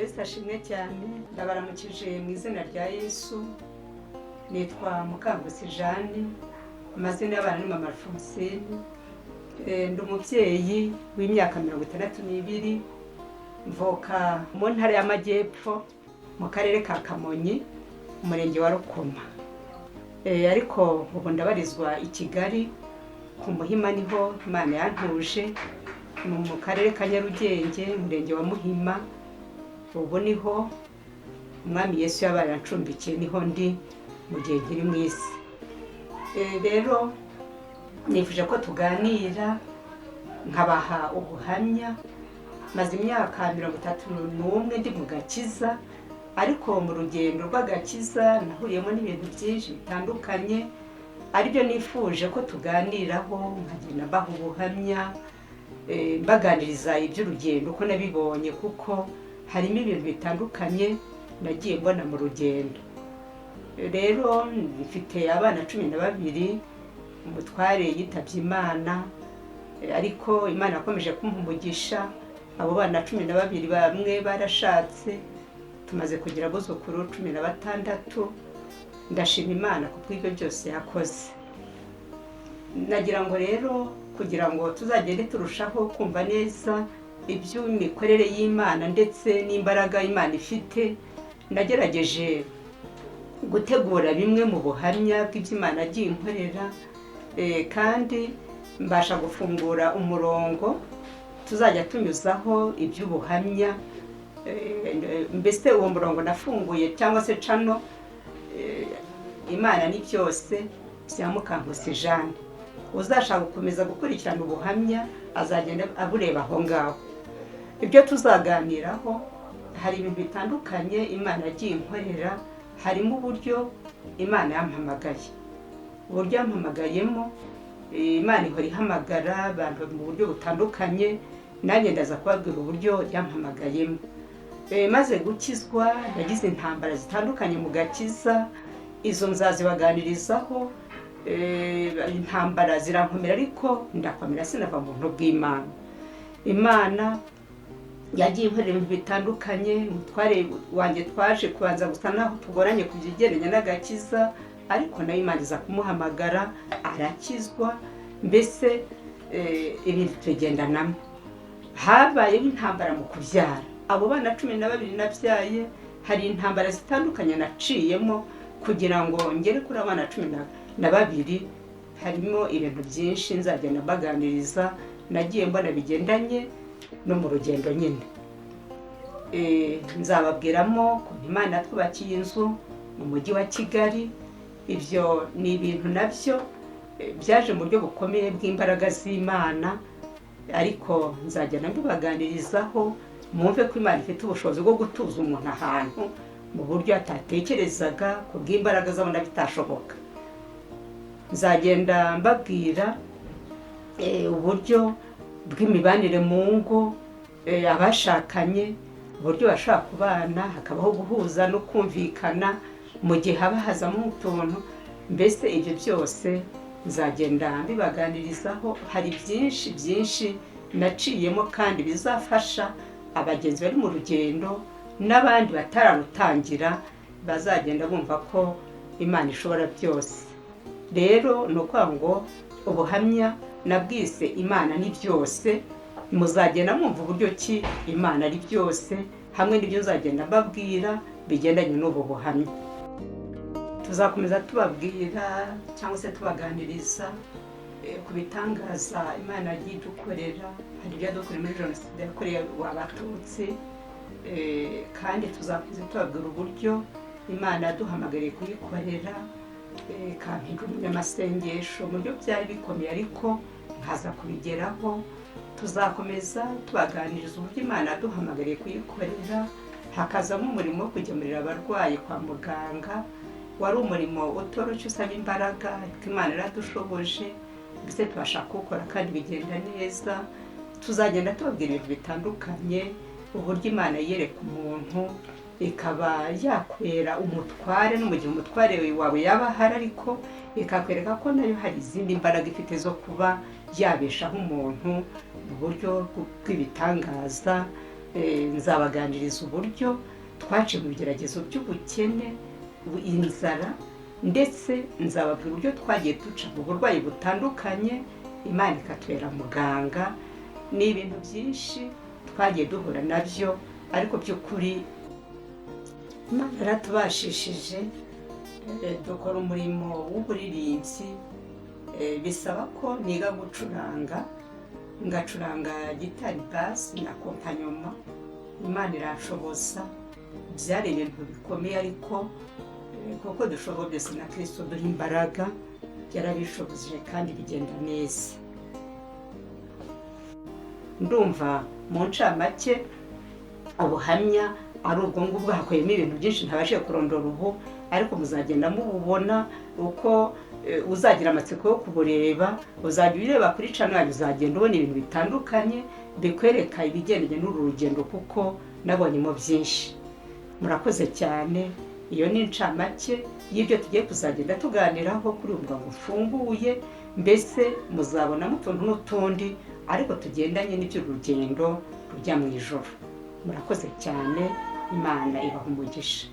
Yesu ashimwe cyane. Ndabaramukije mu izina rya Yesu. Nitwa Mukangusi Jeanne, amazina y'abana ni Mama Alphonsine. Ndi umubyeyi w'imyaka 62, mvuka mu Ntara y'Amajyepfo, mu Karere ka Kamonyi, Umurenge wa Rukoma. Ariko ubu ndabarizwa i Kigali ku Muhima, niho Imana yantuje, mu Karere ka Nyarugenge, Umurenge wa Muhima. Ubu niho Umwami Yesu yabaye ancumbikiye, niho ndi mu gihe nkiri mu isi. Rero nifuje ko tuganira nkabaha ubuhamya. Maze imyaka 31 ndi mu gakiza, ariko mu rugendo rw'agakiza nahuriyemo n'ibintu byinshi bitandukanye, aribyo nifuje ko tuganiraho, nkagenda mbaha ubuhamya, mbaganiriza iby'urugendo uko nabibonye, kuko harimo ibintu bitandukanye nagiye mbona mu rugendo. Rero mfite abana 12. Umutware yitabye Imana, ariko Imana yakomeje kumpa umugisha. Abo bana 12, bamwe barashatse, tumaze kugira abuzukuru 16. Ndashima Imana ku bw'ibyo byose yakoze. Nagira ngo rero, kugira ngo tuzagende turushaho kumva neza iby'imikorere y'Imana ndetse n'imbaraga Imana ifite, nagerageje gutegura bimwe mu buhamya bw'iby'Imana agiye inkorera, kandi mbasha gufungura umurongo tuzajya tunyuzaho iby'ubuhamya. Mbese uwo murongo nafunguye, cyangwa se channel, Imana ni Byose bya Mukankusi Jeanne. Uzashaka gukomeza gukurikirana ubuhamya azagenda abureba aho ngaho. Ibyo tuzaganiraho, hari ibintu bitandukanye Imana yagiye inkorera. Harimo uburyo Imana yampamagaye, uburyo yampamagayemo. Imana ihora ihamagara abantu mu buryo butandukanye, nanjye ndaza kubabwira uburyo yampamagayemo. Maze gukizwa nagize intambara zitandukanye mu gakiza, izo nzazibaganirizaho. Intambara zirankomera, ariko ndakomera, sinava mu buntu bw'Imana. Imana yagiye inkorera ibintu bitandukanye. Umutware wanjye twaje kubanza gusa naho tugoranye ku byegeranye n'agakiza, ariko nayo Imana iza kumuhamagara arakizwa. Mbese ibintu tugendanamo. Habayeho intambara mu kubyara abo bana 12 nabyaye. Hari intambara zitandukanye naciyemo kugira ngo ngere kuri abana 12. Harimo ibintu byinshi nzagenda mbaganiriza nagiye mbona bigendanye no mu rugendo nyine. Nzababwiramo ukuntu Imana yatwubakiye inzu mu Mujyi wa Kigali. Ibyo ni ibintu nabyo byaje mu buryo bukomeye bw'imbaraga z'Imana, ariko nzagenda mbibaganirizaho mwumve ko Imana ifite ubushobozi bwo gutuza umuntu ahantu mu buryo atatekerezaga, ku bw'imbaraga zabona bitashoboka. Nzagenda mbabwira uburyo bw'imibanire mu ngo, abashakanye uburyo bashobora kubana hakabaho guhuza no kumvikana mu gihe haba hazamo utuntu. Mbese ibyo byose nzagenda mbibaganirizaho. Hari byinshi byinshi naciyemo kandi bizafasha abagenzi bari mu rugendo n'abandi batararutangira, bazagenda bumva ko Imana ishobora byose. Rero ni ukuvuga ngo ubuhamya nabwise Imana ni Byose. Muzagenda mwumva uburyo ki Imana ari byose, hamwe n'ibyo nzagenda mbabwira bigendanye n'ubu buhamya. Tuzakomeza tubabwira cyangwa se tubaganiriza ku bitangaza Imana yagiye idukorera. Hari ibyo yadukoreye muri Jenoside yakorewe Abatutsi, kandi tuzakomeza tubabwira uburyo Imana yaduhamagariye kuyikorera, ikampindura umunyamasengesho mu buryo byari bikomeye, ariko nkaza kubigeraho. Tuzakomeza tubaganiriza uburyo Imana yaduhamagariye kuyikorera, hakazamo umurimo wo kugemurira abarwayi kwa muganga. Wari umurimo utoroshye, usaba imbaraga, ariko Imana yaradushoboje, ndetse tubasha kuwukora kandi bigenda neza. Tuzagenda tubabwira ibintu bitandukanye, uburyo Imana yiyereka umuntu ikaba yakwera umutware, no mu gihe umutware wawe yaba ahari, ariko ikakwereka ko nayo hari izindi mbaraga ifite zo kuba yabeshaho umuntu mu buryo bw'ibitangaza. Nzabaganiriza uburyo twaciye mu bigeragezo by'ubukene, inzara, ndetse nzababwira uburyo twagiye duca mu burwayi butandukanye, Imana ikatubera muganga. Ni ibintu byinshi twagiye duhura nabyo, ariko by'ukuri Imana yaratubashishije. Dukora umurimo w'uburirimbyi, bisaba ko niga gucuranga, ngacuranga gitari bass na accompagnement. Imana iranshoboza. Byari ibintu bikomeye, ariko kuko dushoboye byose na Kirisito duha imbaraga, yarabishoboje kandi bigenda neza. Ndumva mu ncamake ubuhamya ari ubwo ngubwo. Hakubiyemo ibintu byinshi ntabashije kurondora ubu, ariko muzagenda mububona uko uzagira amatsiko yo kubureba. Uzajya ureba kuri channel yanyu, uzagenda ubona ibintu bitandukanye bikwereka ibigendanye n'uru rugendo, kuko nabonyemo byinshi. Murakoze cyane. Iyo ni incamake y'ibyo tugiye kuzagenda tuganiraho kuri ubu ngo ufunguye. Mbese muzabonamo utuntu n'utundi, ariko tugendanye n'iby'urugendo rujya mu ijoro. Murakoze cyane, Imana ibaha umugisha.